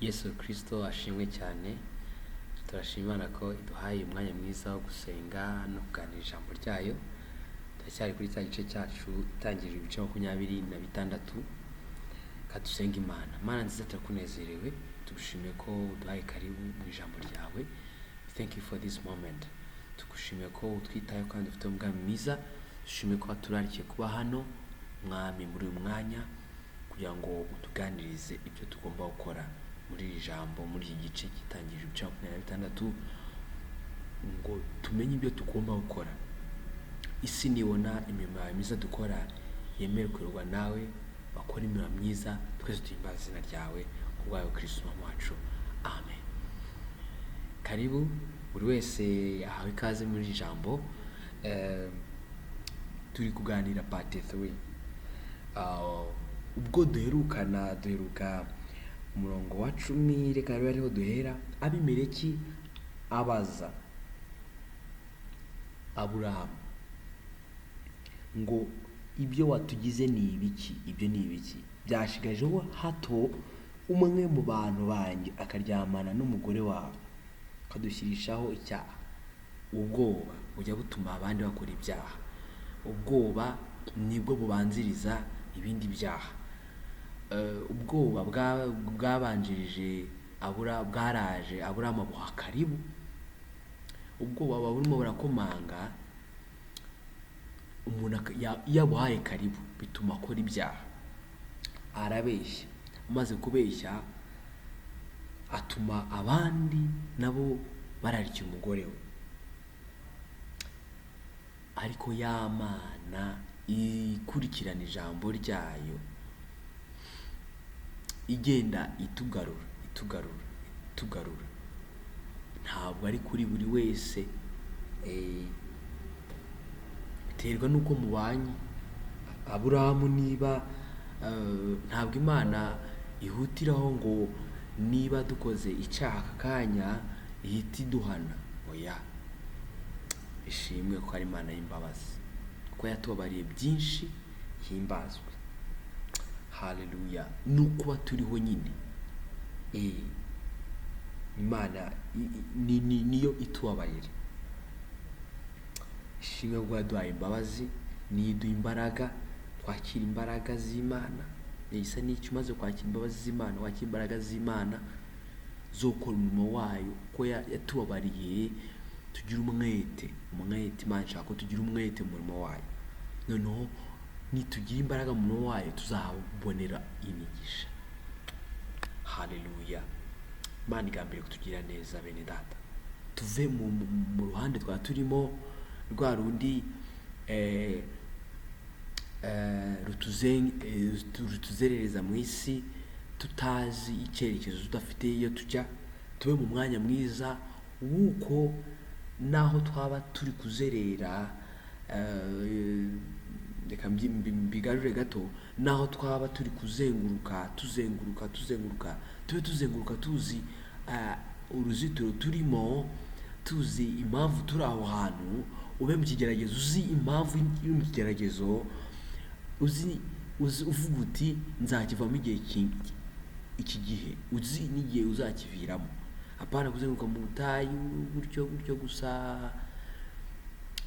Yesu Kristo ashimwe cyane. Turashima Imana ko iduhaye umwanya mwiza wo gusenga no kuganira ijambo ryayo. Turacyari kuri cya gice cyacu, itangirira ibice 26. Reka dusenge Imana. Mana nziza, turakunezerewe, tugushimiye ko uduhaye karibu mu ijambo ryawe. Thank you for this moment. Tugushimiye ko utwitayeho kandi ufite umugambi mwiza. Dushimiye ko waturarikiye kuba hano, Mwami, muri uyu mwanya kugira ngo utuganirize ibyo tugomba gukora muri iri jambo, muri iki gice gitangije ibice 26, ngo tumenye ibyo tugomba gukora. Isi nibona imirimo yawe myiza dukora, yemere kuyoborwa nawe, bakora imirimo myiza, twese duhimbaze izina ryawe ku bwawe Kristo Umwami wacu. Amen. Karibu buri wese ahawe ikaze muri iri jambo. Turi kuganira part 3. Ubwo duherukana, duheruka umurongo wa 10, reka rero ariho duhera. Abimeleki abaza Aburahamu ngo: "Ibyo watugize ni ibiki? Ibyo ni ibiki? Byashigajeho hato umwe mu bantu banjye akaryamana n'umugore wawe, akadushyirishaho icyaha." Ubwoba bujya butuma abandi bakora ibyaha. Ubwoba nibwo bubanziriza ibindi byaha. Ubwoba bwabanjirije Abura, bwaraje, Aburahamu abuha karibu. Ubwoba buba burimo burakomanga umuntu, iyo abuhaye karibu bituma akora ibyaha. Arabeshya, amaze kubeshya atuma abandi nabo bararikira umugore we. Ariko ya Mana ikurikirana ijambo ryayo, igenda itugarura, itugarura, itugarura. Ntabwo ari kuri buri wese, biterwa n'uko mubanye. Aburahamu niba ntabwo Imana ihutiraho ngo niba dukoze icyaha aka kanya ihita iduhana, oya. Ishimwe ko ari Imana y'imbabazi, kuko yatubabariye byinshi, ihimbazwe. Haleluya. Ni ukuba turiho nyine. Imana niyo itubabarira. Ishimwe ko yaduhaye imbabazi, niyo iduha imbaraga, twakira imbaraga z'Imana. Isa n'icyo umaze kwakira imbabazi z'Imana, wakira imbaraga z'Imana zo gukora umurimo wayo, kuko yatubabariye. Tugira umwete, umwete. Imana ishaka ko tugira umwete mu murimo wayo. Noneho nitugira imbaraga mu murimo wayo, tuzabonera imigisha. Haleluya. Imana igambiriye kutugira neza, bene data. Tuve mu ruhande twa turimo, rwa rundi rutuzerereza mu isi, tutazi icyerekezo, tudafite iyo tujya. Tube mu mwanya mwiza w'uko naho twaba turi kuzerera, reka mbigarure gato, naho twaba turi kuzenguruka, tuzenguruka, tuzenguruka, tube tuzenguruka tuzi uruzitiro turimo, tuzi impamvu turi aho hantu. Ube mu kigeragezo uzi impamvu uri mu kigeragezo, uzi uvuga uti: "Nzakivamo igihe iki gihe", uzi n'igihe uzakiviramo. Apana kuzenguruka mu butayu gutyo gutyo gusa.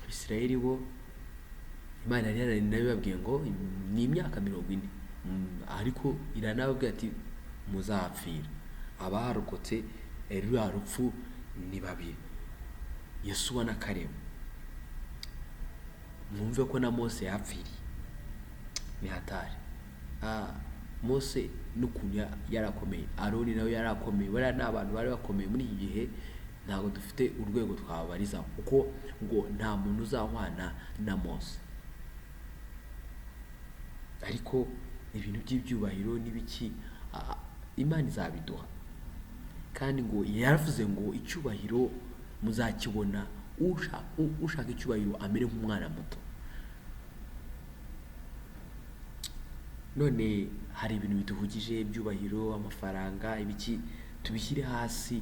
Abisirayeli bo Imana yari yaranabibabwiye ngo ni imyaka 40, ariko iranababwira ati: "Muzapfira." Abarokotse ruriya rupfu ni babiri, Yosuwa na Kalebu. Mwumve ko na Mose yapfiriye, ni hatari. Mose n'ukuntu yarakomeye, Aroni nawe yarakomeye, bariya ni abantu bari bakomeye. Muri iki gihe ntabwo dufite urwego twababarizaho, kuko ngo nta muntu uzahwana na Mose. Ariko ibintu by'ibyubahiro n'ibiki, Imana izabiduha. Kandi ngo yaravuze ngo icyubahiro muzakibona, ushaka icyubahiro amere nk'umwana muto. None hari ibintu biduhugije, ibyubahiro, amafaranga, ibiki, tubishyire hasi,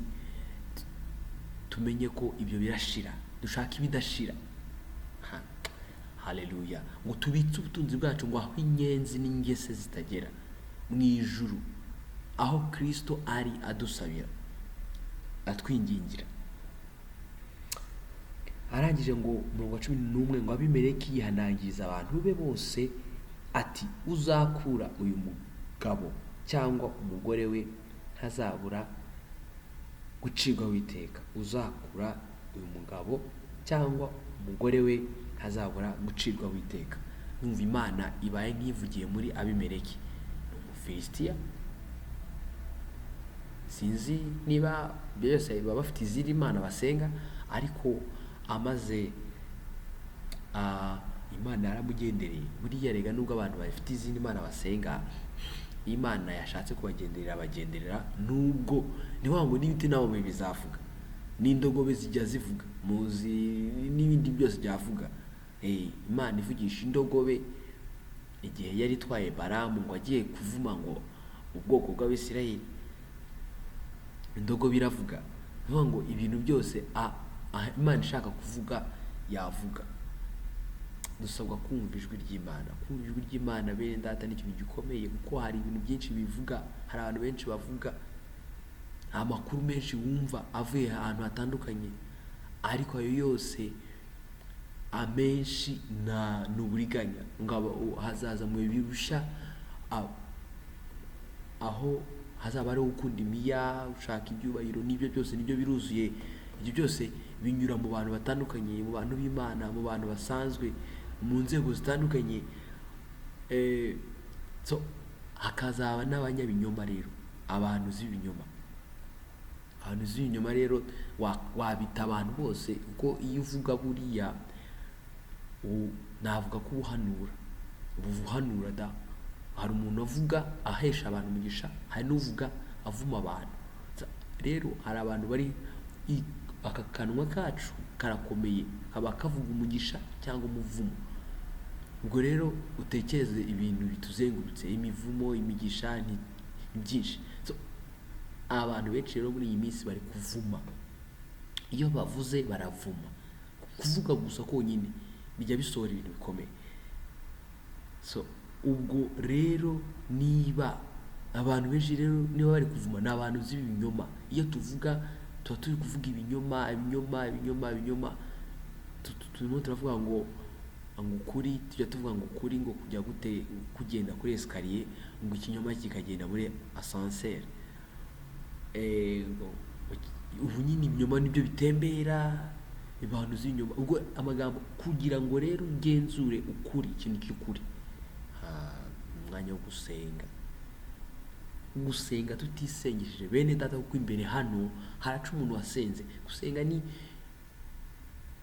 tumenye ko ibyo birashira, dushake ibidashira. Haleluya. Ngo tubitse ubutunzi bwacu ngo aho inyenzi n'ingese zitagera, mu ijuru. Aho Kristo ari adusabira, atwingingira. Arangije ngo umurongo wa 11 ngo Abimeleki yihanangiriza abantu be bose ati uzakura uyu mugabo cyangwa umugore we ntazabura gucirwaho iteka. Uzakura uyu mugabo cyangwa umugore we ntazabura gucirwaho iteka. Numva Imana ibaye nk'ivugiye muri Abimeleki, ni Umufilisitiya, sinzi niba byose baba bafite izindi mana basenga, ariko amaze Imana yaramugendereye. Buriya rega nubwo abantu bafite izindi mana basenga, Imana yashatse kubagenderera abagenderera, nubwo ni wa ngo n'ibiti n'amabuye bizavuga, n'indogobe zijya zivuga, muzi n'ibindi byose byavuga. Imana ivugisha indogobe igihe yari itwaye Baramu ngo agiye kuvuma ngo ubwoko bw'Abisirayeli, indogobe iravuga. Ni ukuvuga ngo ibintu byose Imana ishaka kuvuga yavuga. Dusabwa kumva ijwi ry'Imana. Kumva ijwi ry'Imana bene data ni ikintu gikomeye, kuko hari ibintu byinshi bivuga, hari abantu benshi bavuga, amakuru menshi wumva avuye ahantu hatandukanye, ariko ayo yose amenshi ni uburiganya. Ngo hazaza mu birusha aho hazaba hariho gukunda imiya, gushaka ibyubahiro, n'ibyo byose nibyo biruzuye. Ibyo byose binyura mu bantu batandukanye, mu bantu b'Imana, mu bantu basanzwe, mu nzego zitandukanye. So hakazaba n'abanyabinyoma rero, abantu z'ibinyoma. Abantu z'ibinyoma rero wabita abantu bose, kuko iyo uvuga buriya navuga ko ubuhanura, ubuhanura da. Hari umuntu avuga ahesha abantu umugisha, hari n'uvuga avuma abantu. Rero hari abantu bari aka kanwa kacu karakomeye, kaba kavuga umugisha cyangwa umuvumo. Ubwo rero utekereze ibintu bituzengurutse, imivumo, imigisha, ni byinshi. So, abantu benshi rero muri iyi minsi bari kuvuma. Iyo bavuze baravuma. Kuvuga gusa konyine bijya bisohora ibintu bikomeye. So ubwo rero niba abantu benshi rero niba bari kuvuma, ni abantu z'ibinyoma. Iyo tuvuga tuba turi kuvuga ibinyoma, ibinyoma, ibinyoma, ibinyoma. Turimo turavuga ngo ukuri, tujya tuvuga ngo ukuri ngo kujya gute, kugenda kuri escalier, ngo ikinyoma kikagenda muri ascenseur. Ubu nyine ibinyoma nibyo bitembera, abantu z'ibinyoma. Ubwo amagambo, kugira ngo rero ugenzure ukuri, ikintu cy'ukuri, umwanya wo gusenga. Gusenga tutisengeshije bene data, kuko imbere hano haraca umuntu wasenze. Gusenga ni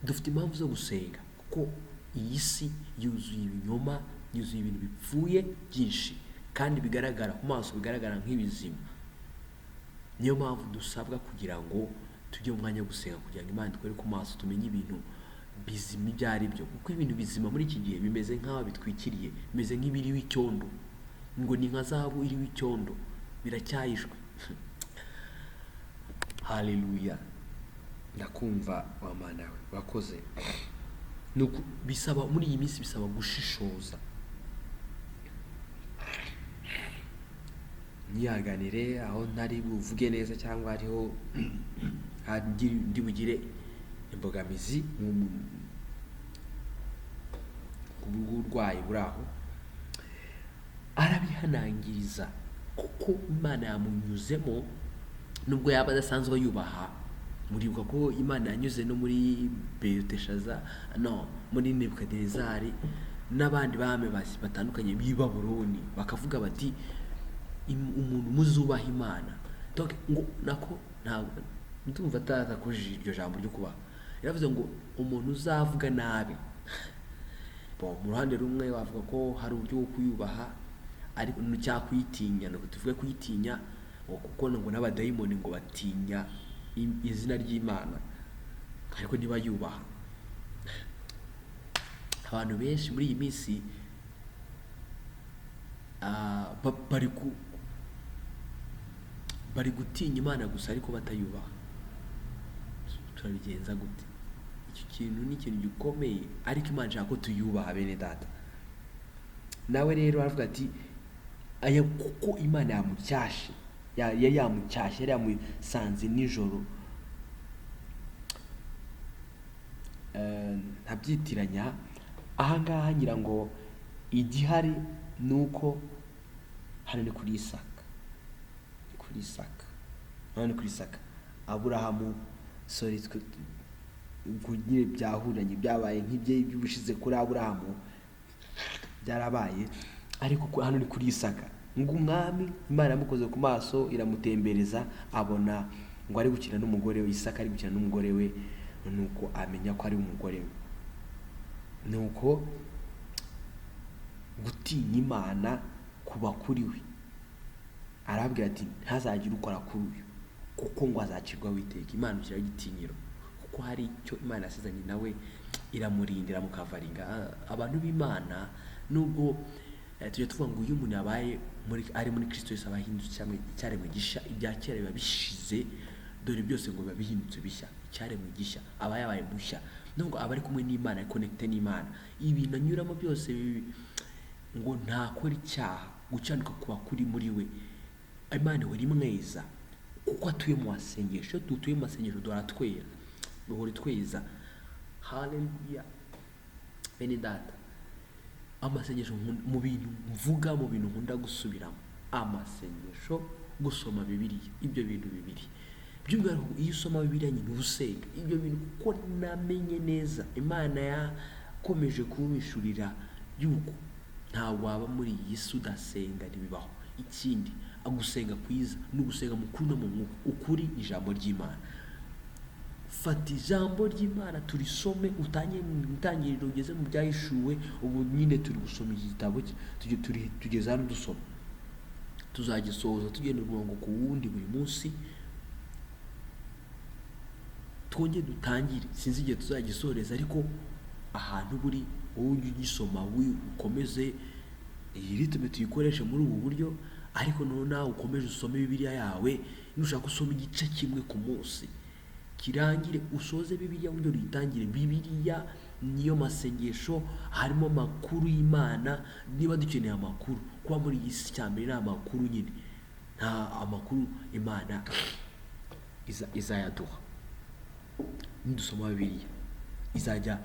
dufite impamvu zo gusenga, kuko iyi si yuzuye ibinyoma, yuzuye ibintu bipfuye byinshi kandi bigaragara ku maso, bigaragara nk'ibizima. Niyo mpamvu dusabwa kugira ngo tujye mu mwanya wo gusenga, kugira ngo Imana itwereke ku maso, tumenye ibintu bizima ibyo ari byo. Kuko ibintu bizima muri iki gihe bimeze nk'aho bitwikiriye, bimeze nk'ibiriho icyondo, ngo ni nka zahabu iriho icyondo, biracyahishwe. Haleluya, ndakumva wa Mana we, urakoze. Nuko bisaba muri iyi minsi bisaba gushishoza. Nyihanganire aho ntari buvuge neza cyangwa hariho ndi bugire imbogamizi ku bw'uburwayi buri aho. Arabihanangiriza kuko Imana yamunyuzemo, nubwo yaba adasanzwe yubaha. Muribuka ko Imana yanyuze no muri Beluteshaza, no muri Nebukadinezari n'abandi bami batandukanye b'i Babuloni, bakavuga bati umuntu muzubaha Imana. Donc ngo nako ntabwo ndumva atakojeje iryo jambo ryo kubaha. Yaravuze ngo umuntu uzavuga nabi. Bon, mu ruhande rumwe bavuga ko hari uburyo bwo kuyubaha, ariko cyangwa kuyitinya, nuko tuvuge kuyitinya, ngo kuko ngo n'abadayimoni ngo batinya izina ry'Imana, ariko ntibayubaha. Abantu benshi muri iyi minsi bari gutinya Imana gusa, ariko batayubaha. Turabigenza gute? Icyo kintu ni ikintu gikomeye, ariko Imana ishaka ko tuyubaha bene data. Nawe rero aravuga ati aya kuko Imana yamucyashe. Yari yamucyashye, yari yamusanze nijoro. Ntabyitiranya ahangaha, ngira ngo igihari ni uko hano ni kuri Isaka, ni kuri Isaka, hano ni kuri Isaka. Aburahamu, sorry, ubwo nyine byahuranye, byabaye nk'ibyo by'ubushize kuri Aburahamu byarabaye, ariko hano ni kuri Isaka. Ngo umwami Imana yamukoze ku maso iramutembereza, abona ngo ari gukina n'umugore we, Isaka ari gukina n'umugore we, nuko amenya ko ari umugore we. Nuko gutinya Imana kuba kuri we, arabwira ati ntazagire ukora kuri uyu, kuko ngo azacirwaho iteka. Imana ishyiraho igitinyiro, kuko hari icyo Imana yasezeranye nawe, iramurinda, iramukavaringa. Abantu b'Imana, nubwo tujya tuvuga ngo iyo umuntu yabaye ari muri Kristo Yesu aba ahindutse icyaremwe gishya, ibya kera biba bishize, dore byose ngo biba bihindutse bishya. Icyaremwe gishya, aba yabaye mushya, nubwo aba ari kumwe n'Imana, ari connecté n'Imana. Ibintu anyuramo byose ngo ntakora icyaha, gucyanuka kuba kuri muri we. Imana ihora imweza kuko atuye mu masengesho. Iyo dutuye mu masengesho duhora twera, duhora tweza. Haleluya! Bene data, amasengesho mu bintu mvuga, mu bintu nkunda gusubiramo, amasengesho, gusoma Bibiliya, ibyo bintu bibiri by'umwihariko. Iyo usoma Bibiliya nyine uba usenga ibyo bintu, kuko namenye neza Imana yakomeje kumpishurira yuko ntabwo waba muri iyi si udasenga, ntibibaho. Ikindi, gusenga kwiza ni ugusenga mu kuri no mu mwuka. Ukuri ni ijambo ry'Imana. Fata ijambo ry'Imana turisome, utangire mu Itangiriro ugeze mu Byahishuwe. Ubu nyine turi gusoma iki gitabo, tugeze hano dusoma, tuzagisoza tugenda umurongo ku wundi buri munsi, twongere dutangire. Sinzi igihe tuzagisoreza, ariko ahantu buri wowe ujye ugisoma, ukomeze iyi rythme tuyikoreshe muri ubu buryo. Ariko noneho nawe ukomeze usome Bibiliya yawe, nushaka usome igice kimwe ku munsi kirangire, usoze Bibiliya, wongere uyitangire. Bibiliya niyo masengesho, harimo amakuru y'Imana. Niba dukeneye amakuru, kuba muri iyi si cya mbere ni amakuru nyine. Nta amakuru Imana izayaduha nidusoma Bibiliya. Izajya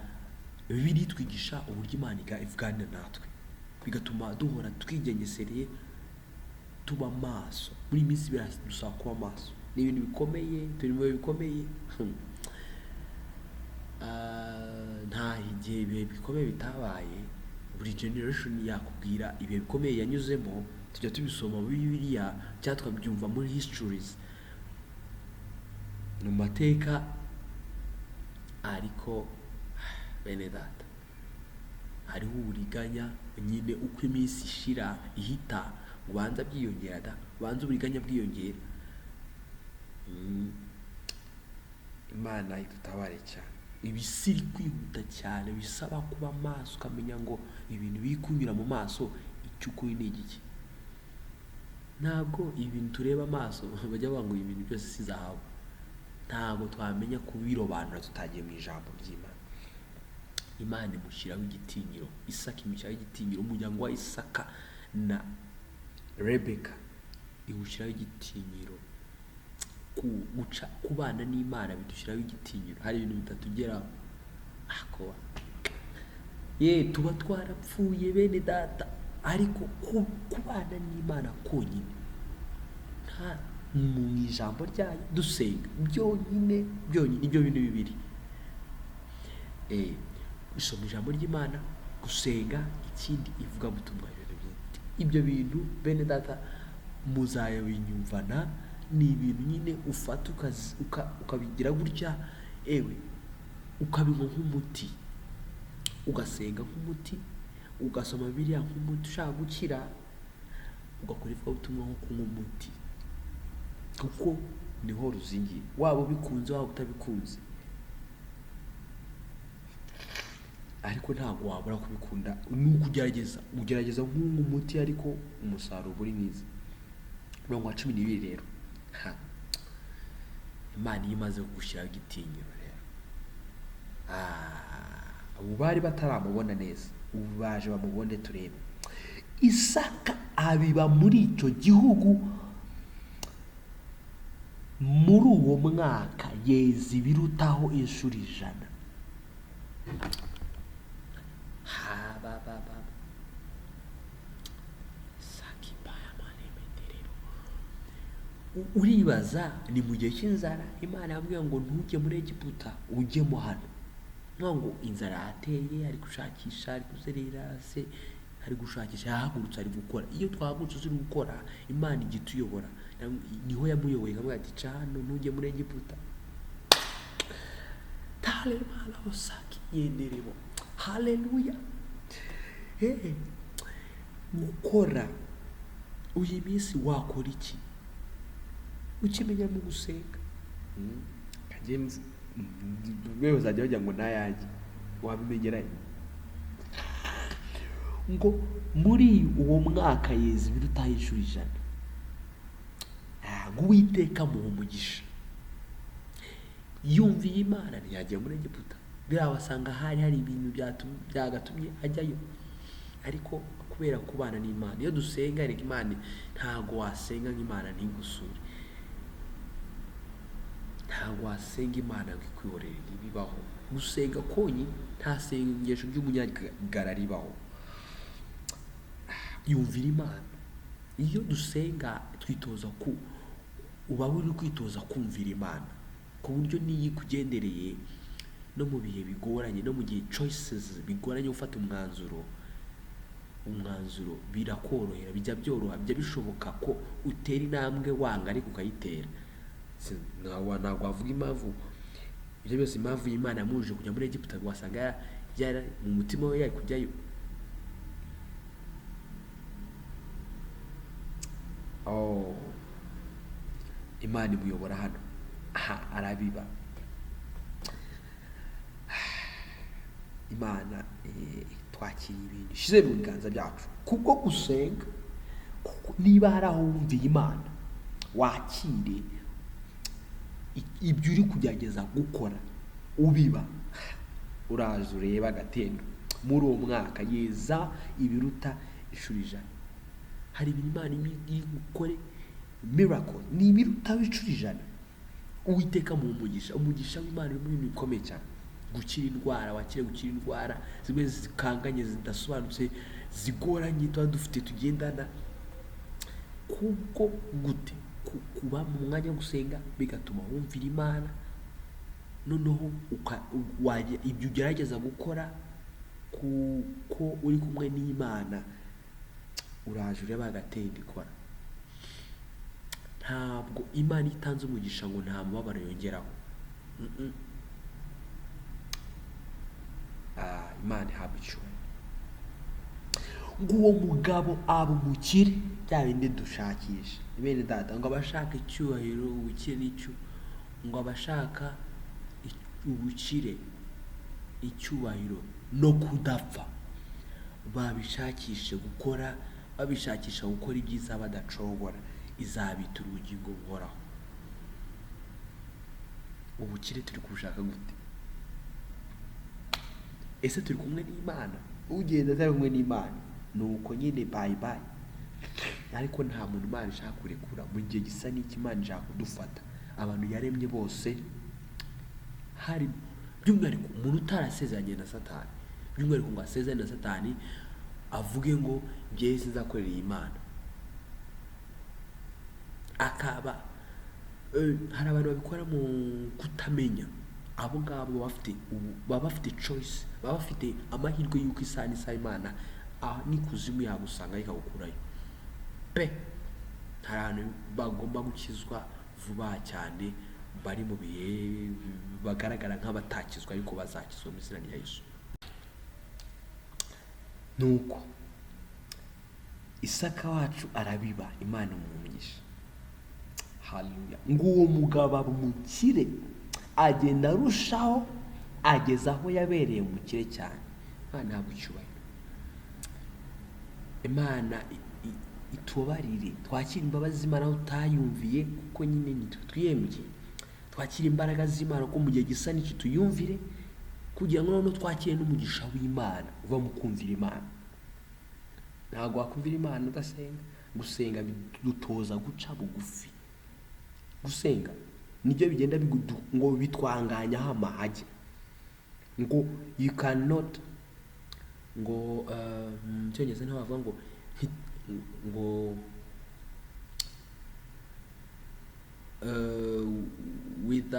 Bibiliya itwigisha uburyo Imana iganira natwe, bigatuma duhora twigengesereye, tuba maso. Muri iyi minsi biradusaba kuba maso, ni ibintu bikomeye, turi mu bihe bikomeye. Nta igihe ibihe bikomeye bitabaye. Buri generation yakubwira ibihe bikomeye yanyuzemo. Tujya tubisoma muri Bibiliya cyangwa tukabyumva muri histories, mu mateka. Ariko bene data, hariho uburiganya nyine, uko iminsi ishira ihita ubanza byiyongera da, ubanza uburiganya bwiyongera. Imana idutabare cyane. Ibisi iri kwihuta cyane, bisaba kuba maso, ukamenya ngo ibintu biri kunyura mu maso icyo ukuri ni igiki. Ntabwo ibintu tureba amaso, bajya bavuga ngo ibintu byose si zahabu, ntabwo twamenya kubirobanura tutagiye mu ijambo ry'Imana. Imana imushyiraho igitinyiro, Isaka imushyiraho igitinyiro, umuryango wa Isaka na Rebeka iwushyiraho igitinyiro. Guca kubana n'Imana bidushyiraho igitinyiro. Hari ibintu bitatugeraho ako ye tuba twarapfuye, bene data, ariko kubana n'Imana konyine, nta mu ijambo ryayo dusenga byonyine byonyine, ibyo bintu bibiri, gusoma ijambo ry'Imana, gusenga, ikindi ivugabutumwa, ibintu byinshi. Ibyo bintu, bene data, muzabinyumvana. Ni ibintu nyine ufata ukabigira gutya, ewe ukabinywa nk'umuti, ugasenga nk'umuti, ugasoma Bibiliya nk'umuti ushaka gukira, ugakora ivugabutumwa nko kunywa umuti, kuko niho ruzingiye, waba ubikunze waba utabikunze, ariko ntabwo wabura kubikunda. Ni ukugerageza, ugerageza nk'unywa umuti, ariko umusaruro uri mwiza. Umurongo wa 12 rero, ha Imana iyo imaze kugushyiraho igitinyiro rero, ubu bari bataramubona neza, ubu baje bamubone turebe. Isaka abiba muri icyo gihugu. Muri uwo mwaka yeza ibirutaho inshuro 100. Habababa sakibayamanemeterero. Uribaza, ni mu gihe cy'inzara, Imana yambwiye ngo ntujye muri Egiputa, ujyemo hano. Nkuvuga ngo inzara yateye, ari gushakisha, ari kuzerera se, ari gushakisha, yahagurutse ari gukora. Iyo twahagurutse turi gukora, Imana ijya ituyobora. Niho yamuyoboye ikamubwira ati ca hano ntujye muri Egiputa. Talemana osaki yenderebo. Haleluya. Gukora uyu minsi wakora iki? Ukimenya mu gusenga. James wewe uzajya bajya ngo nayanjye wabimenyera ngo muri uwo mwaka yeza ibirutaho inshuro 100. Ngo Uwiteka amuha umugisha. Yumviye Imana ntiyajya muri Egiputa. Birabasanga hari ibintu byagatumye ajyayo, ariko kubera kubana n'Imana. Iyo dusenga reka Imana, ntago wasenga nk'Imana ntigusure, ntago wasenga Imana ngo ikwihorere, ntibibaho. Gusenga konyine nta sengesho ry'umunyagara ribaho. Yumvira Imana. Iyo dusenga twitoza ku uba uri kwitoza kumvira Imana, ku buryo n'iyo ikugendereye no mu bihe bigoranye, no mu gihe choices bigoranye gufata umwanzuro birakorohera, bijya byoroha, bijya bishoboka ko utera intambwe wanga ariko ukayitera. Ntabwo wavuga impamvu ibyo byose, impamvu Imana yamubujije kujya muri Egiputa, wasanga yari mu mutima we yari kujyayo. Oh, Imana imuyobora hano, aha arabiba. Imana twakira ibintu ishize mu biganza byacu kubwo gusenga. Kuko niba hari aho wumviye Imana, wakire ibyo uri kugerageza gukora ubiba, uraza ureba agatendo. Muri uwo mwaka yeza ibiruta inshuro 100. Hari ibintu Imana iri gukore miracle, ni ibiruta inshuro 100. Uwiteka mu mugisha, umugisha w'Imana uri mu bintu bikomeye cyane. Gukira indwara, wakire gukira indwara zimwe zikanganye, zidasobanutse, zigoranye tuba dufite tugendana. Kubwo gute kuba mu mwanya wo gusenga bigatuma wumvira Imana, noneho ibyo ugerageza gukora kuko uri kumwe n'Imana, uraje ureba agatenda ikora. Ntabwo Imana itanze umugisha ngo nta mubabaro yongeraho. Imana ihabwa icyubahiro. Ngo uwo mugabo aba umukire, bya bindi dushakisha bene data, ngo abashaka icyubahiro, ubukire n'icyo, ngo abashaka ubukire, icyubahiro no kudapfa, babishakishe gukora, babishakisha gukora ibyiza badacogora, izabitura ubugingo buhoraho. Ubukire turi kubushaka gute? Ese turi kumwe n'Imana? Ugenda atari kumwe n'Imana nuko nyine bye bye. Ariko nta muntu Imana ishaka kurekura mu gihe gisa n'iki. Imana ishaka kudufata abantu yaremye bose, hari by'umwihariko umuntu utarasezeranye na Satani, by'umwihariko ngo asezerane na Satani avuge ngo njyewe sinzakorera iyi Mana, akaba hari abantu babikora mu kutamenya. Abo ngabo baba bafite choice, baba bafite amahirwe y'uko isaha n'isaha Imana n'ikuzimu yagusanga ikagukurayo pe. Hari abantu bagomba gukizwa vuba cyane, bari mu bihe bagaragara nk'abatakizwa, ariko bazakizwa mu izina rya Yesu. Nuko Isaka wacu arabiba, Imana imuha. Haleluya. Ngo uwo mugabo aba umukire, agenda arushaho, ageza aho yabereye umukire cyane. Imana ihabwa icyubahiro. Imana itubabarire, twakire imbabazi z'Imana aho utayumviye, kuko nyine nitwe twiyemeye. Twakire imbaraga z'Imana ko mu gihe gisa n'iki tuyumvire, kugira ngo noneho twakire n'umugisha w'Imana uva mu kumvira Imana. Ntabwo wakumvira Imana udasenga. Gusenga bidutoza guca bugufi. Gusenga Nibyo bigenda ngo bitwanganyaho amahage, ngo you cannot, ngo mu Cyongereza niho bavuga ngo ngo with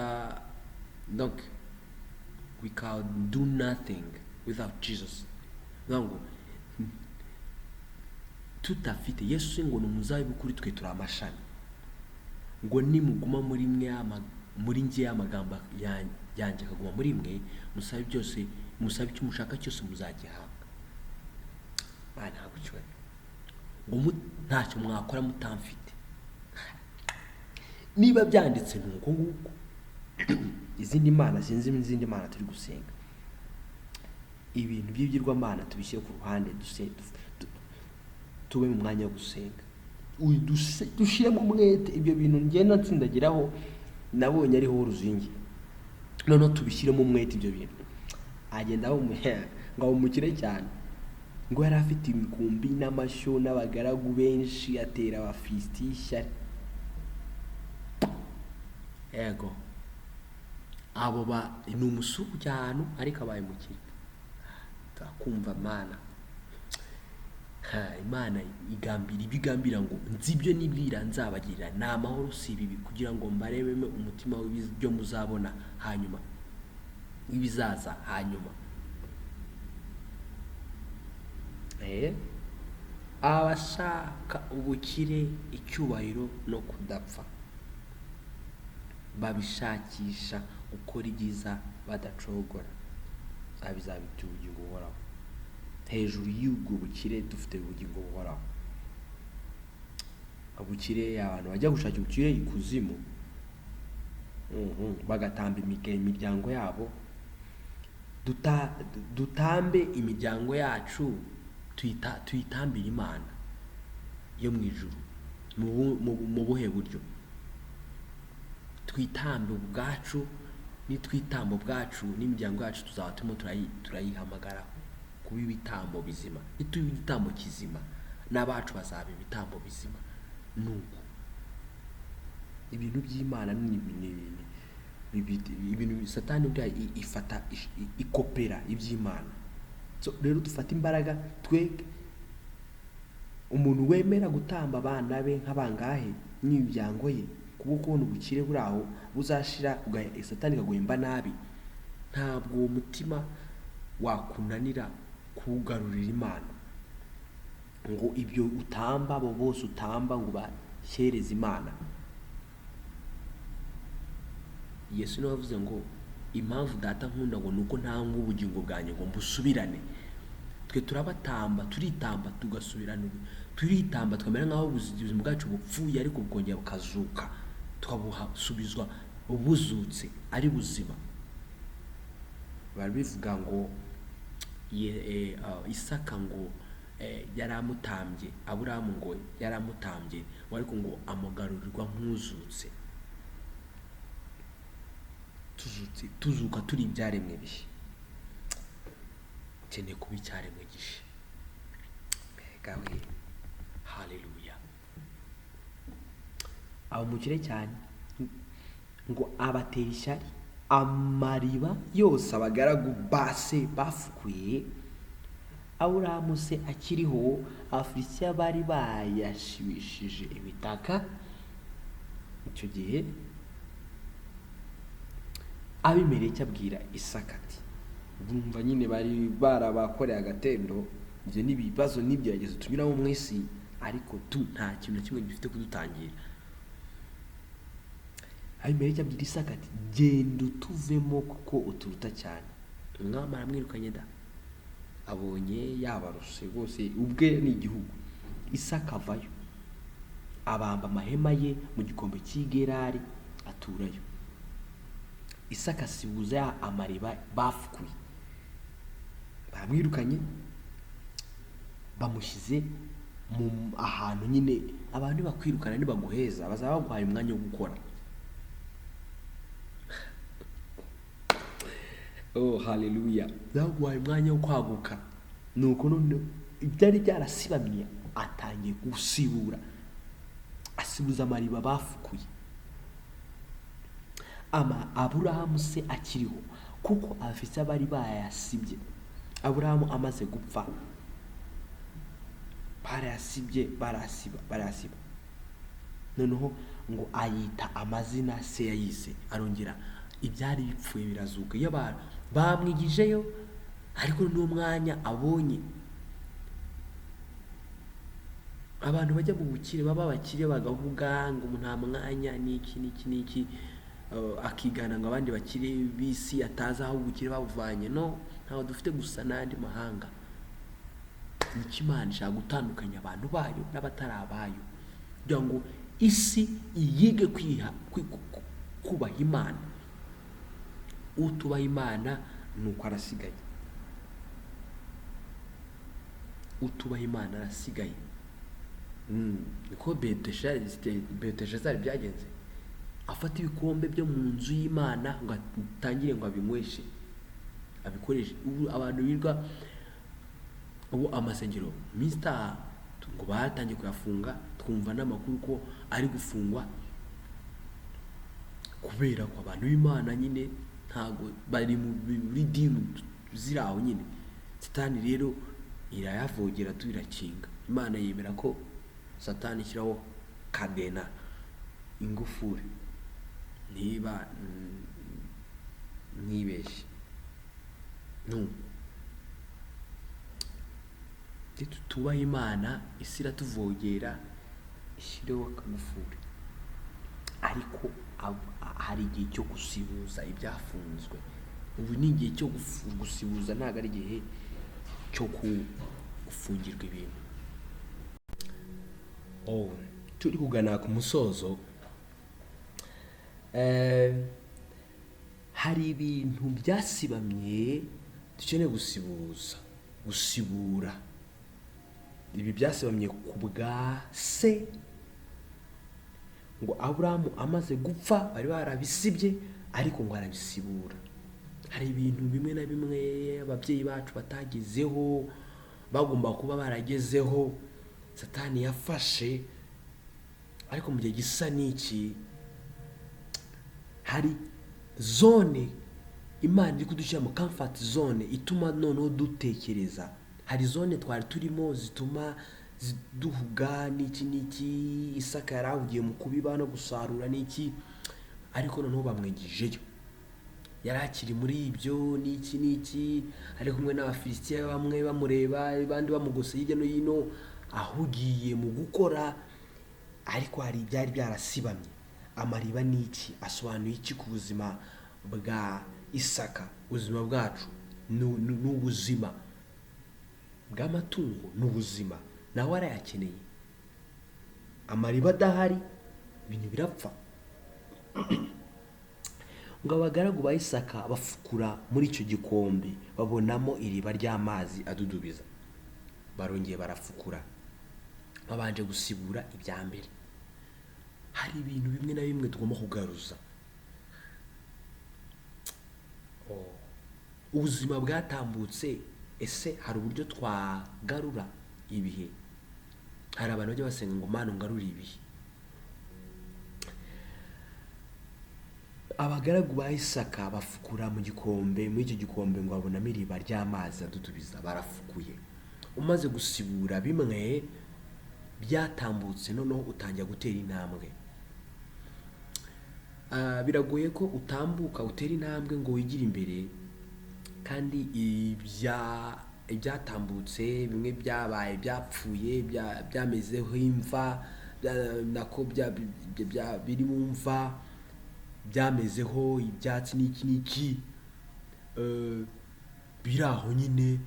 donc we can do nothing without Jesus. Bivuga ngo tutafite Yesu, ngo ni umuzabibu kuri twe turi amashami, ngo nimuguma muri mwe muri njye, amagambo yanjye akaguma muri mwe, musabe byose, musabe icyo mushaka cyose muzagihabwa. Mana ntabwo cyubahiro, ngo ntacyo mwakora mutamfite. Niba byanditse ni uko nguko. Izindi mana, sinzi izindi mana turi gusenga, ibintu by'ibigirwamana tubishyire ku ruhande, tube mu mwanya wo gusenga. Dushyiremo umwete. Ibyo bintu ngenda ntsindagiraho nabonye ariho uruzingi, noneho tubishyiremo umwete ibyo bintu. Agenda aba ngo aba umukire cyane, ngo yari afite imikumbi n'amashyo n'abagaragu benshi, atera Abafilisitiya ishyari. Yego, abo ba ni umusuku cyane, ariko abaye umukire. Turakumva Mana. Ha, Imana igambira ibyo igambira, ngo nzi ibyo nibwira nzabagirira, ni amahoro si ibibi, kugira ngo mbarebemo umutima w'ibyo muzabona hanyuma, ibizaza hanyuma. Abashaka ubukire, icyubahiro no kudapfa, babishakisha gukora ibyiza badacogora, bizabita ubugingo buhoraho. Hejuru y'ubwo bukire dufite ubugingo buhoraho. Ubukire, abantu bajya gushaka ubukire ikuzimu, bagatamba imiryango yabo. Dutambe imiryango yacu, tuyitambire Imana yo mu ijuru. Mu buhe buryo? Twitambe ubwacu, nitwitamba ubwacu n'imiryango yacu, tuzaba turimo turayihamagara kuba ibitambo bizima. Nituba igitambo kizima, n'abacu bazaba ibitambo bizima. Nuko ibintu by'Imana ni ibintu Satani buriya ifata ikopera iby'Imana. So, rero dufate imbaraga twe. Umuntu wemera gutamba abana be nk'abangahe n'imiryango ye kubwo kubona ubukire buri aho buzashira, Satani ikaguhemba nabi, ntabwo uwo mutima wakunanira kuwugarurira Imana, ngo ibyo utamba, abo bose utamba ngo bashyereze Imana. Yesu niwe wavuze ngo impamvu Data nkunda ngo nuko ntanga ubugingo bwanjye ngo mbusubirane. Twe turabatamba, turitamba tugasubirana, turitamba tukamera nk'aho ubuzima bwacu bupfuye, ariko bukongera bukazuka, tukabuhasubizwa buzutse ari buzima. Bari bivuga ngo Isaka ngo yaramutambye, Aburahamu ngo yaramutambye, ariko ngo amugarurirwa nk'uzutse. Tuzutse, tuzuka turi ibyaremwe bishya. Ukeneye kuba icyaremwe gishya. Mbega we, haleluya! Aba umukire cyane, ngo abatera ishyari. Amariba yose abagaragu base bafukuye Aburahamu se akiriho, Abafilisitiya bari bayashibishije ibitaka. Icyo gihe Abimeleki abwira Isaka ati, bumva nyine bari barabakoreye agatendo. Ibyo ni ibibazo n'ibigeragezo tunyuramo mu isi, ariko tu nta kintu na kimwe gifite kudutangira. Abimeleki abwira Isaka ati, genda utuvemo kuko uturuta cyane. Umwami aramwirukanye da, abonye yabaruse rwose, ubwe ni igihugu. Isaka avayo, abamba amahema ye mu gikombe cy'i Gerari, aturayo. Isaka asibuza amariba bafukuye. Baramwirukanye, bamushyize mu ahantu nyine abantu nibakwirukana, nibaguheza, bazaba baguhaye umwanya wo gukora. Oh haleluya! Baguhaye umwanya wo kwaguka. Nuko none ibyari byarasibamye atangiye gusibura, asibuza amariba bafukuye. Ama Aburahamu se akiriho, kuko Abafilisitiya bari bayasibye. Aburahamu amaze gupfa barayasibye, barasiba, barasiba. Noneho ngo ayita amazina se yayise, arongera ibyari bipfuye birazuka. Iyo abantu bamwigijeyo, ariko n'uwo mwanya abonye abantu bajya mu bukire, baba abakire bagahuga ngo nta mwanya n'iki n'iki n'iki, akigana ngo abandi bakire b'isi atazi aho ubukire babuvanye. No ntawe dufite gusa n'andi mahanga. Nicyo Imana ishaka gutandukanya abantu bayo n'abatari abayo, kugira ngo isi yige kubaha Imana. Utubaha Imana ni uko arasigaye, utubaha Imana arasigaye. Niko Beluteshazari byagenze, afata ibikombe byo mu nzu y'Imana ngo atangire ngo abinyweshe, abikoreshe. Ubu abantu birirwa ubu amasengero minsi itaha ngo batangiye kuyafunga, twumva n'amakuru ko ari gufungwa kubera ko abantu b'Imana nyine ntago bari muri dini ziri aho nyine. Satani rero irayavogera tu, irakinga. Imana yemera ko Satani ishyiraho kadena, ingufuri, niba ntibeshye. No tutubaha Imana, isi iratuvogera ishyireho akagufuri. Ariko hari igihe cyo gusibuza ibyafunzwe. Ubu ni igihe cyo gusibuza, ntabwo ari igihe cyo gufungirwa ibintu. Turi kugana ku musozo. Hari ibintu byasibamye dukeneye gusibuza, gusibura. Ibi byasibamye ku bwa se, ngo Aburahamu amaze gupfa bari barabisibye, ariko ngo arabisibura. Hari ibintu bimwe na bimwe ababyeyi bacu batagezeho, bagomba kuba baragezeho, Satani yafashe. Ariko mu gihe gisa n'iki, hari zone Imana iri kudushyira mu comfort zone ituma noneho dutekereza. Hari zone twari turimo zituma duhuga n'iki n'iki. Isaka yari ahugiye mu kubiba no gusarura n'iki, ariko noneho bamwigijeyo, yari akiri muri ibyo n'iki n'iki, ari kumwe n'Abafilisitiya, bamwe bamureba, abandi bamugose hirya no hino, ahugiye mu gukora. Ariko hari ibyari byarasibamye. Amariba ni iki? Asobanuye iki ku buzima bwa Isaka? Ubuzima bwacu ni ubuzima bw'amatungo, ni ubuzima, nawe arayakeneye. Amariba adahari ibintu birapfa. Ngo abagaragu ba Isaka bafukura muri icyo gikombe, babonamo iriba ry'amazi adudubiza. Barongeye barafukura, babanje gusibura ibya mbere. Hari ibintu bimwe na bimwe tugomba kugaruza. Ubuzima bwatambutse, ese hari uburyo twagarura ibihe? Hari abantu bajya basenga ngo Mana ungarure ibihe. Abagaragu ba Isaka bafukura mu gikombe, muri icyo gikombe ngo babonamo iriba ry'amazi adudubiza. Barafukuye. Umaze gusibura bimwe byatambutse, noneho utangira gutera intambwe. Biragoye ko utambuka utera intambwe ngo wigire imbere, kandi ibyatambutse bimwe byabaye byapfuye, byamezeho imva, nako biri mu mva, byamezeho ibyatsi n'iki n'iki, biri aho nyine.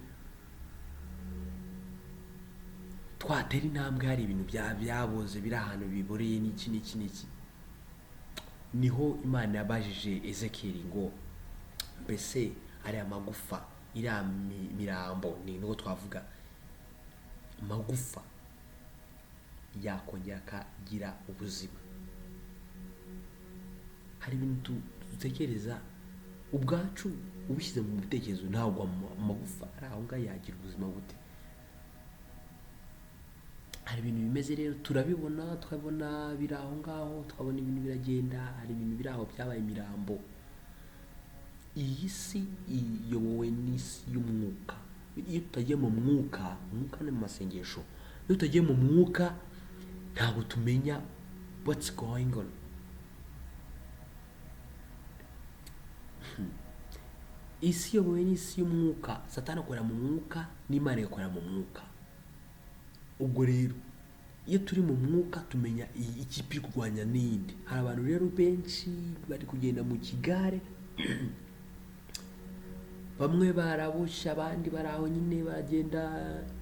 Twatera intambwe hari ibintu byaboze biri ahantu biboreye n'iki n'iki n'iki. Niho Imana yabajije Ezekiyeli ngo mbese ariya magufa, iriya mirambo, ni niko twavuga magufa, yakongera akagira ubuzima? Hari ibintu dutekereza ubwacu, ubishyize mu bitekerezo, ntabwo amagufa ari aho ngaho yagira ubuzima gute? Hari ibintu bimeze rero, turabibona, tukabona biri aho ngaho, tukabona ibintu biragenda, hari ibintu biri aho byabaye imirambo. Iyi si iyobowe n'isi y'umwuka. Iyo tutagiye mu mwuka, umwuka ni mu masengesho, iyo tutagiye mu mwuka ntabwo tumenya what's going on. Isi iyobowe n'isi y'umwuka, Satani akorera mu mwuka n'Imana igakorera mu mwuka. Ubwo rero iyo turi mu mwuka tumenya iyi ikipe iri kurwanya n'iyindi. Hari abantu rero benshi bari kugenda mu kigare, bamwe baraboshye, abandi bari aho nyine bagenda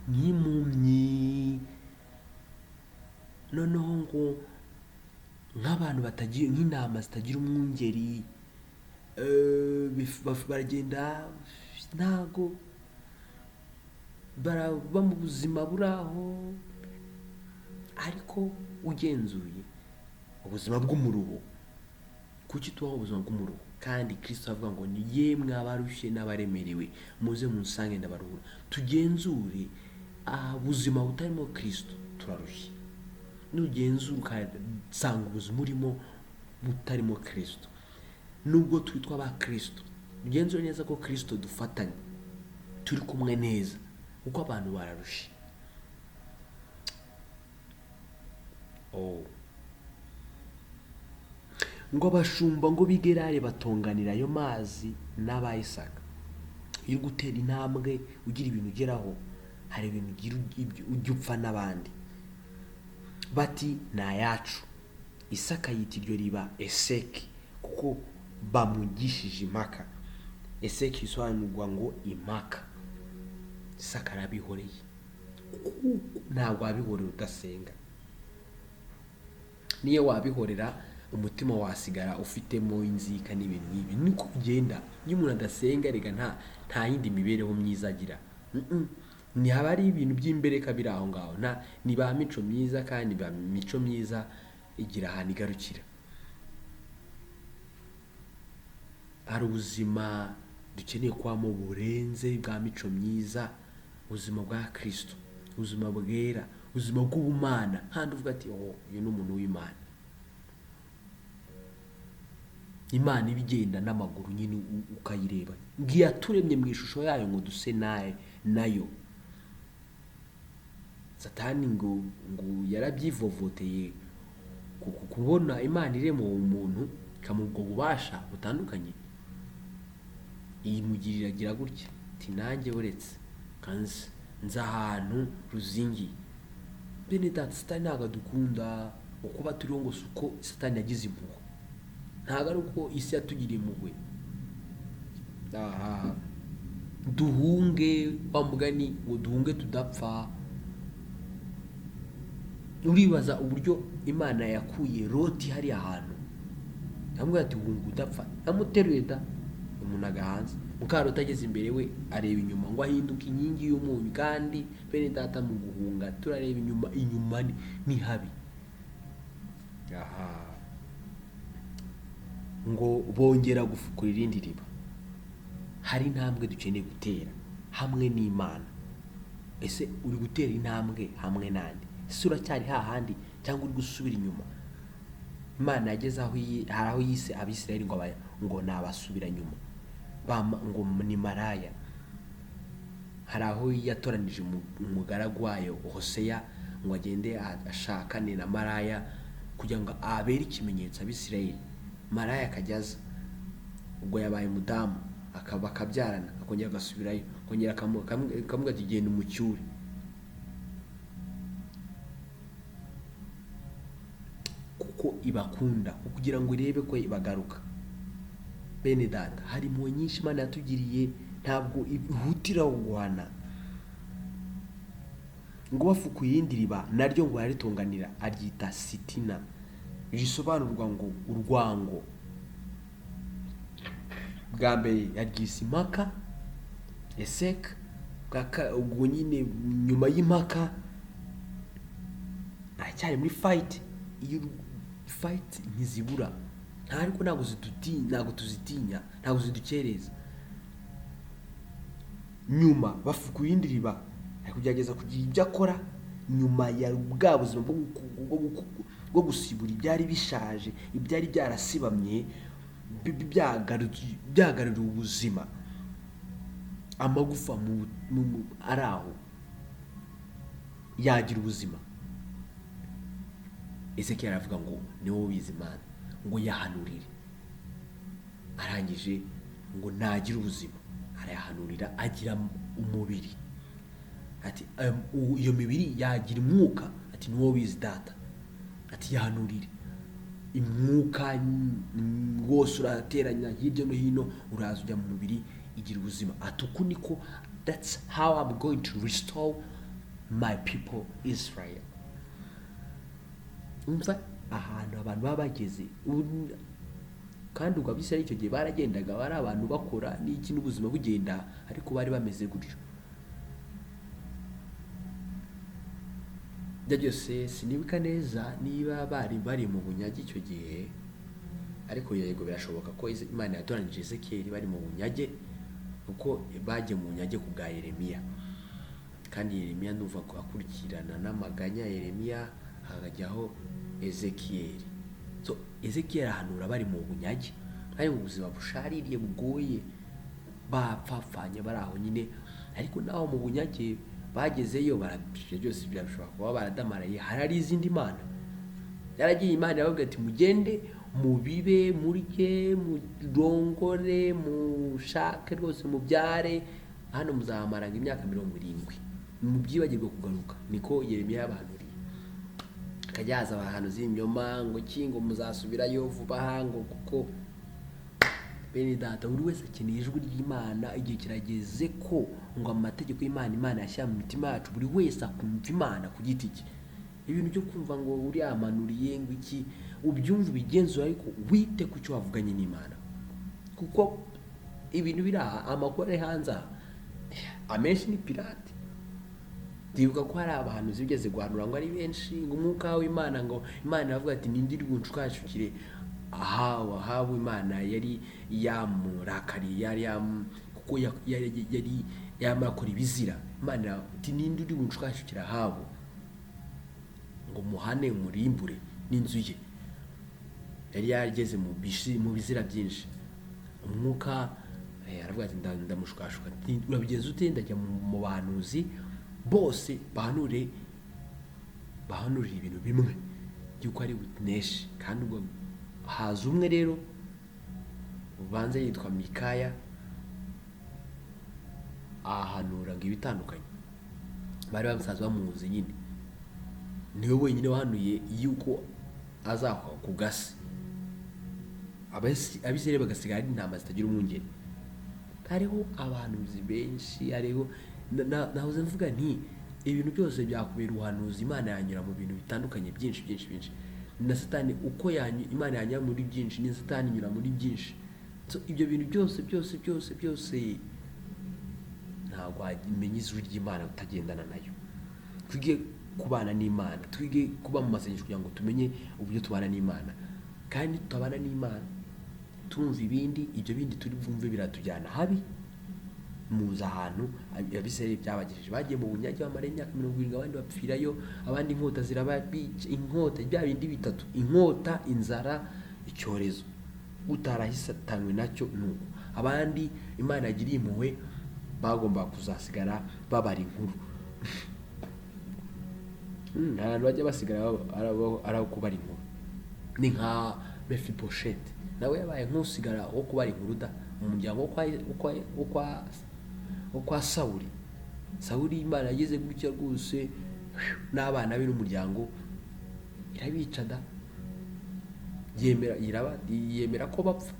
nk'impumyi. Noneho ngo nk'abantu batagira, nk'intama zitagira umwungeri, baragenda ntago baraba mu buzima buri aho. Ariko ugenzuye ubuzima bw'umuruho, kuki tubaho ubuzima bw'umuruho kandi Kristo avuga ngo ni yemwe abarushye n'abaremerewe muze munsange ndabaruhura? Tugenzure ubuzima butarimo Kristo, turarushye. Nugenzura ugasanga ubuzima urimo butarimo Kristo, nubwo twitwa aba Kristo, ugenzure neza ko Kristo dufatanye, turi kumwe neza, kuko abantu bararushye. Ngo abashumba ngo b'igerari batonganira ayo mazi n'aba Isaka. Iyo uri gutera intambwe ugira ibintu ugeraho, hari ibintu ugira ujya upfa n'abandi. Bati ni ayacu. Isaka yita iryo riba Eseki kuko bamugishije impaka. Eseki bisobanurwa ngo impaka. Isaka arabihoreye, kuko ntabwo wabihorera udasenga. Niyo wabihorera umutima wasigara ufitemo inzika n'ibintu nk'ibi. Niko bigenda iyo umuntu adasenga, rega nta yindi mibereho myiza agira. Ni haba ari ibintu by'imbereka biri aho ngaho, ni ba mico myiza, kandi ba mico myiza igira ahantu igarukira. Hari ubuzima dukeneye kubamo burenze bwa mico myiza, ubuzima bwa Kristo, ubuzima bwera, ubuzima bw'ubumana. Handi uvuga ati oh, uyu ni umuntu w'Imana. Imana iba igenda n'amaguru nyine ukayireba. Ngiye yaturemye mu ishusho yayo ngo duse nayo. Satani ngo yarabyivovoteye kubona Imana irema uwo muntu ikamuha ubwo bubasha butandukanye, iyimugirira agira gutya ati nanjye uretse kanze nza ahantu ruzingiye. Bene data, Satani ntabwo adukunda, ukuba turiho ngo si uko Satani yagize impuhwe, ntabwo ari uko isi yatugiriye impuhwe. Aha duhunge wa mugani ngo duhunge tudapfa. Uribaza uburyo Imana yakuye Loti hariya hantu, yamubwira ati hunga udapfa, yamuteruye da umunaga hanze. Muka Loti ageze imbere we areba inyuma ngo ahinduke inkingi y'umunyu. Kandi bene data, mu guhunga turareba inyuma, inyuma ni habi. Aha ngo bongera gufukura irindi riba. Hari intambwe dukeneye gutera hamwe n'Imana. Ese uri gutera intambwe hamwe nande? Ese uracyari hahandi cyangwa uri gusubira inyuma? Imana yageze aho hari aho yise Abisirayeli ngo ngo nabasubira nyuma, ngo ni maraya. Hari aho yatoranije umugaragu wayo Hoseya ngo agende ashakane na maraya kugira ngo abere ikimenyetso Abisirayeli. Maraya akajya aza, ubwo yabaye umudamu, akaba akabyarana, akongera agasubirayo, akongera akamubwira ati genda umucyure. Kuko ibakunda, kugira ngo irebe ko ibagaruka. Bene data, hari impuhwe nyinshi Imana yatugiriye, ntabwo ihutira guhana. Ngo bafukuye irindi riba naryo ngo araritunganira, aryita Sitina, risobanurwa ngo urwango. Bwa mbere yaryise impaka, Esek, ubwo nyine nyuma y'impaka aracyari muri fight. Iyo fight ntizibura, nta ariko ntabwo zidutinya, ntabwo tuzitinya, ntabwo zidukereza. Nyuma bafukuye irindi riba, ari kugerageza kugira ibyo akora, Nyuma ya bwa buzima bwo gusibura ibyari bishaje, ibyari byarasibamye, byagaruriwe ubuzima, amagufa ari aho yagira ubuzima. Ezekiyeli aravuga ngo ni wowe ubizi Imana, ngo yahanurire. Arangije ngo nagire ubuzima, arayahanurira agira umubiri. Ati iyo mibiri yagira umwuka, ati ni wowe ubizi Data. Ati yahanurire umwuka wose urateranya hirya no hino, uraza ujya mu mubiri, igira ubuzima. Ati uku niko, that's how I'm going to restore my people Israel. Umva ahantu abantu baba bageze kandi ubwo Abisirayeli icyo gihe baragendaga, bari abantu bakora n'iki n'ubuzima bugenda, ariko bari bameze gutyo. Ibyo byose sinibuka neza niba bari bari mu bunyage icyo gihe, ariko yego birashoboka ko Imana yatoranyije Ezekiyeli bari mu bunyage, kuko bagiye mu bunyage ku bwa Yeremiya. Kandi Yeremiya ndumva ko akurikirana n'amaganya ya Yeremiya, hakajyaho Ezekiyeli. So Ezekiyeli ahanura bari mu bunyage, bari mu buzima bushaririye bugoye, bapfapfanye bari aho nyine. Ariko naho mu bunyage bagezeyo, ibyo byose birashobora kuba baradamaraye, hari izindi mana. Yaragiye Imana irababwira ati mugende mubibe, murye, murongore, mushake rwose, mubyare, hano muzahamara imyaka 70, mubyibagirwe kugaruka. Niko Yeremiya yabahanuriye. Akajya haza abahanuzi b'ibinyoma ngo ki, ngo muzasubirayo vuba aha, ngo kuko bene data buri wese akeneye ijwi ry'Imana. Igihe kirageze ko ngo amategeko y'Imana Imana yashyira mu mitima yacu, buri wese akumva Imana ku giti cye. Ibintu byo kumva ngo uriya amanuriye ngo iki, ubyumve ubigenzure, ariko wite ku cyo wavuganye n'Imana, kuko ibintu biri aha, amakuru ari hanze aha amenshi ni pirate. Ndibuka ko hari abahanuzi bigeze guhanura ngo ari benshi, ngo umwuka w'Imana, ngo Imana iravuga ati ninde uri bunshwashukire Ahabu? Ahabu Imana yari yamurakariye, kuko yari yamakora ibizira. Imana ati ninde uri bunshwashukire Ahabu ngo muhane murimbure n'inzu ye? Yari yarageze mu bizira byinshi. Umwuka aravuga ati ndamushukashuka. Ati, urabigenza ute? Ndajya mu bahanuzi bose bahanurire ibintu bimwe by'uko ari buneshe. Kandi ubwo haza umwe rero ubanza yitwa Mikaya, ahanura ngo ibitandukanye bari bamusanzwe bamuzi nyine, niwe wenyine wahanuye yuko azakwa ku gasi, Abisirayeli bagasigara ari intama zitagira umwungeri. Hariho abahanuzi benshi, hariho nahoze mvuga nti ibintu byose byakubera ubuhanuzi. Imana yanyura mu bintu bitandukanye byinshi byinshi byinshi, na Satani uko Imana yanyura muri byinshi, ni Satani inyura muri byinshi. So ibyo bintu byose byose byose byose ntabwo wamenya ijwi ry'Imana utagendana nayo. Twige kubana n'Imana, twige kuba mu masengesho kugira ngo tumenye uburyo tubana n'Imana. Kandi tutabana n'Imana tumva ibindi, ibyo bindi turi bwumve biratujyana habi. Muzi ahantu Abisirayeli byabagejeje, bagiye mu bunyage bamara imyaka 70, abandi bapfirayo, abandi inkota zirababica, inkota bya bindi bitatu, inkota, inzara, icyorezo, utarahitanwe nacyo nuko. Abandi Imana yagiriye impuhwe bagomba kuzasigara babara inkuru. Abantu bajya basigara ari abo kubara inkuru. Ni nka Mefibosheti, nawe yabaye nk'usigara wo kubara inkuru da mu muryango wo kwa Sawuli. Sawuli Imana yageze gutya rwose n'abana be n'umuryango irabica da, yemera ko bapfa.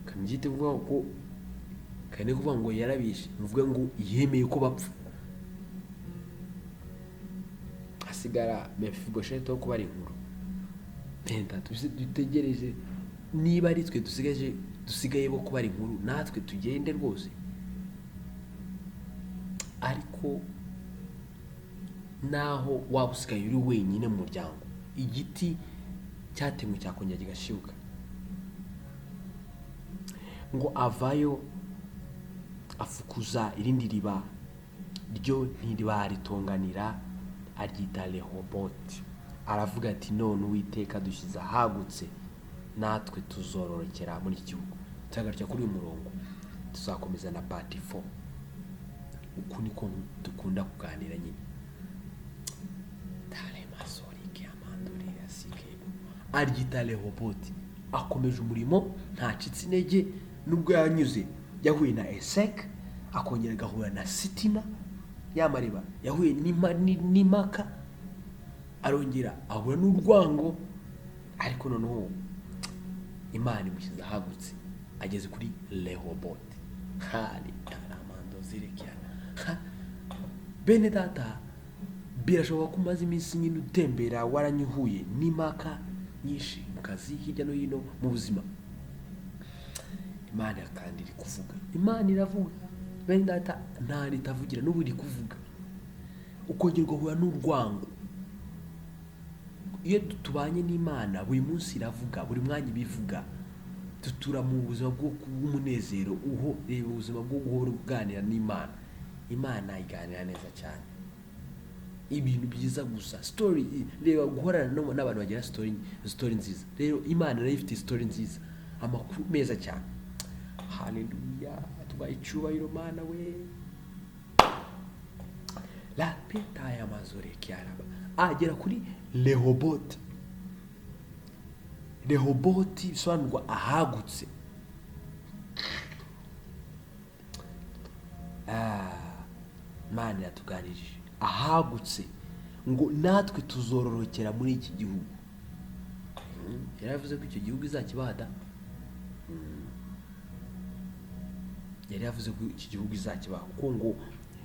Kambyite kuvuga ko kandi kuvuga ngo yarabishe, mvuge ngo yemeye ko bapfa. Hasigara Mefibosheti wo kubara inkuru. Penta dutegereje niba ari twe dusigaye bo kubara inkuru, natwe tugende rwose. Ariko naho waba usigaye uri wenyine mu muryango, igiti cyatemwe cyakongera kigashibuka. Ngo avayo afukuza irindi riba, ryo ntibaritonganira Aryita Rehoboti. Aravuga ati: "None Uwiteka dushyize ahagutse, natwe tuzororokera muri iki gihugu." Tuzagarukira kuri uyu murongo, tuzakomeza na part 4. Uku niko dukunda kuganira nyine. Aryita Rehoboti. Akomeje umurimo, ntacitse intege, nubwo yanyuze, yahuye na Esek, akongera agahura na Sitina y'amariba, yahuye n'impaka, arongera ahura n'urwango, ariko noneho Imana imushyize ahagutse, ageze kuri Rehoboti. Hari taramando zirekerana. Bene data, birashoboka ko umaze iminsi nyine utembera, waranyuhuye n'impaka nyinshi mu kazi, hirya no hino mu buzima. Imana kandi iri kuvuga, Imana iravuga, bene data, nta ritavugira, n'ubu iri kuvuga. Ukongera ugahura n'urwango. Iyo tubanye n'Imana, buri munsi iravuga, buri mwanya ibivuga. Dutura mu buzima bw'umunezero. Uho reba ubuzima bwo guhora uganira n'Imana. Imana iganira neza cyane, ibintu byiza gusa, story. Reba guhorana n'abantu bagira story nziza. Rero Imana nayo ifite story nziza, amakuru meza cyane. Haleluya, tubaye icyubahiro Mana we. La peta ya mazore kiaraba, agera kuri Rehoboti. Rehoboti bisobanurwa ahagutse. Imana iratuganirije ahagutse ngo natwe tuzororokera muri iki gihugu. Yari yavuze ko icyo gihugu izakibaha da. Yari yavuze ko iki gihugu izakibaha, kuko ngo: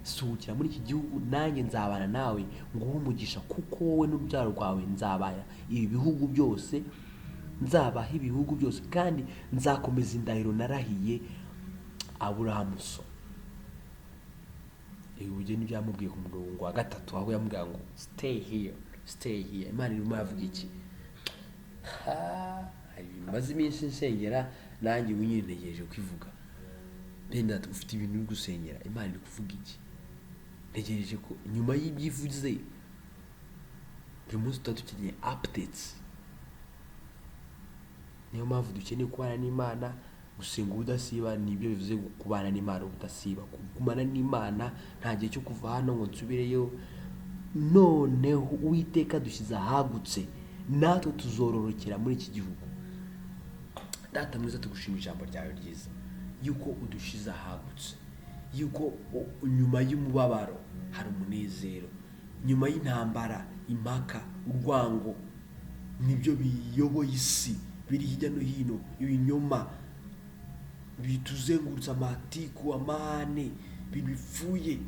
"Suhukira muri iki gihugu, nanjye nzabana nawe, nguhe umugisha, kuko wowe n'urubyaro rwawe nzabaha ibi bihugu byose, nzabaha ibihugu byose, kandi nzakomeza indahiro narahiye Aburahamu so." Ibi bugeni byamubwiye ku murongo wa 3, aho yamubwira ngo: "Stay here, stay here." Imana irimo iravuga iki? Ha, hari ibintu maze iminsi nsengera, nanjye ubu nyine ntegereje kwivuga. Bene data, ufite ibintu uri gusengera, Imana iri kuvuga iki? Ntegereje ko nyuma y'ibyo ivuze, buri munsi tuba dukeneye updates. Niyo mpamvu dukeneye kubana n'Imana, gusenga ubudasiba. Nibyo bivuze kubana n'Imana ubudasiba, kugumana n'Imana. Nta gihe cyo kuva hano ngo nsubireyo. Noneho Uwiteka dushyize ahagutse, natwe tuzororokera muri iki gihugu. Data mwiza, tugushima ijambo ryawe ryiza, yuko udushize ahagutse, yuko nyuma y'umubabaro hari umunezero, nyuma y'intambara, impaka, urwango, nibyo biyoboye isi, biri hirya no hino, ibinyoma bituzengurutse, amatiku, amahane, ibintu bipfuye.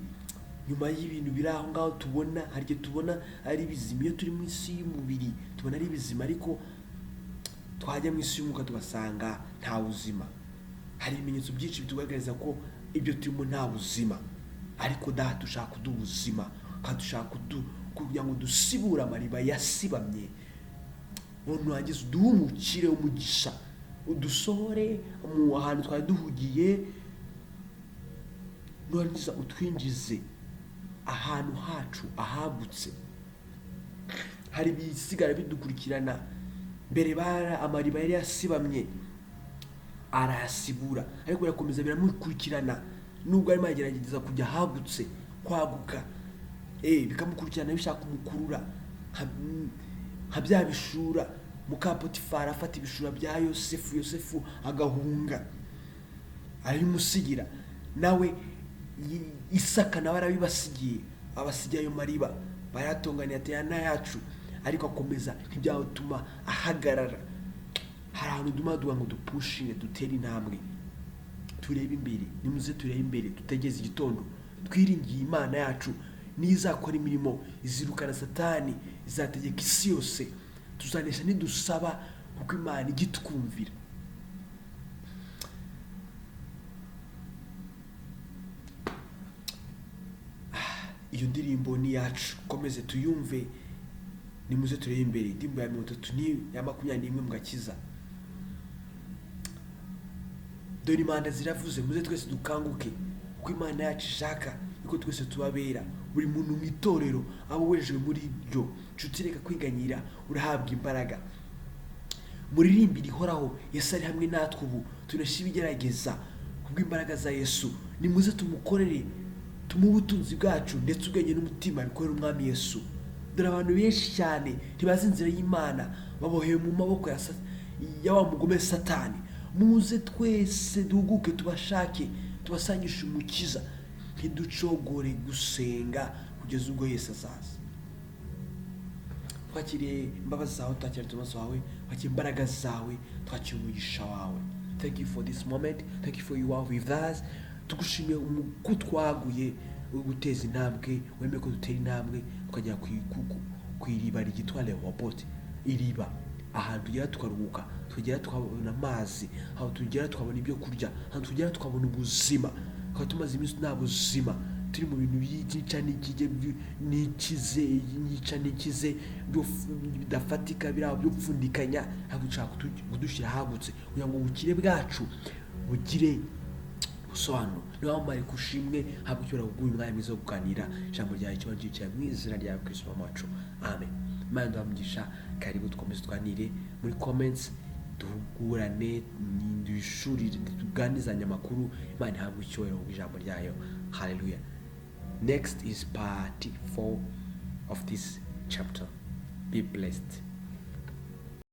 Nyuma y'ibintu biri aho ngaho tubona, hari igihe tubona ari bizima. Iyo turi mu isi y'umubiri tubona ari bizima, ariko twajya mu isi y'umwuka tugasanga nta buzima. Hari ibimenyetso byinshi bitugaragariza ko ibyo turimo nta buzima. Ariko Data, ushaka kuduha ubuzima, kandi ushaka kugira ngo dusibure amariba yasibamye. Nurangiza uduhe umukire w'umugisha, udusohore mu ahantu twari duhugiye, nurangiza utwinjize ahantu hacu ahagutse. Hari ibisigara bidukurikirana. Mbere bara amariba yari yasibamye, arayasibura, ariko birakomeza biramukurikirana, nubwo arimo aragerageza kujya ahagutse, kwaguka, bikamukurikirana, bishaka kumukurura nka bya bishura. Muka Potifari afata ibishura bya Yosefu, Yosefu agahunga, arabimusigira. Nawe Isaka nawe arabibasigiye, abasigiye ayo mariba. Barayatunganiye, ati: "Aya ni ayacu." Ariko akomeza, ntibyatuma ahagarara. Hari ahantu duma duha ngo dupushinge, dutere intambwe, turebe imbere. Nimuze turebe imbere, dutegereze igitondo, twiringiye Imana yacu. Niyo izakora imirimo, izirukana Satani, izategeka isi yose. Tuzanesha nidusaba, kuko Imana ijya itwumvira. Iyo ndirimbo ni iyacu, komeze tuyumve. Nimuze turebe imbere, indirimbo ya 30 ni ya 21 mu gakiza. Dore impanda ziravuze, muze twese dukanguke, kuko Imana yacu ishaka yuko twese tubabera. Buri Buri muntu mu itorero aba wejejwe muri ryo. Nshuti, reka kwiganyira, urahabwa imbaraga. Muririmbire ihoraho, Yesu ari hamwe natwe ubu. Tuneshe ibigerageza kubw'imbaraga za Yesu. Nimuze tumukorere, tumuhe ubutunzi bwacu, ndetse ubwenge n'umutima bikorera Umwami Yesu. Dore abantu benshi cyane ntibazi inzira y'Imana, babohewe mu maboko ya wa mugome Satani. Muze twese duhuguke, tubashake, tubasangishe Umukiza. Ntiducogore gusenga kugeza ubwo Yesu azaza. Twakiriye imbabazi zawe, twakiriye utumaso wawe, twakiriye imbaraga zawe, twakiriye umugisha wawe. Thank you for this moment, thank you for you are with us. Tugushimiye ko twaguye uri guteza intambwe, wemeye ko dutera intambwe tukagera ku iriba ryitwa Rehoboti, iriba ahantu tugera tukaruhuka, tugera tukabona amazi, ahantu tugera tukabona ibyo kurya, ahantu tugera tukabona ubuzima. Tukaba tumaze iminsi nta buzima, turi mu bintu by'icyica n'ikijye, n'ikize, nyica n'ikize, bidafatika, biri aho byo gupfundikanya. Ntabwo dushaka kudushyira ahagutse kugira ngo ubukire bwacu bugire ubusobanuro. Niba wambaye kushimwe, habwa icyubahiro kubw'uyu mwanya mwiza wo kuganira ijambo ryawe. Kiba cyicaye mu izina rya Kristo wacu, amen. Imana iduhe umugisha. Karibu dukomeze tuganire muri comments, duhugurane, duhishurire, tuganizanye amakuru. Imana ihabwe icyubahiro ijambo ryayo. Haleluya. Next is part 4 of this chapter. Be blessed.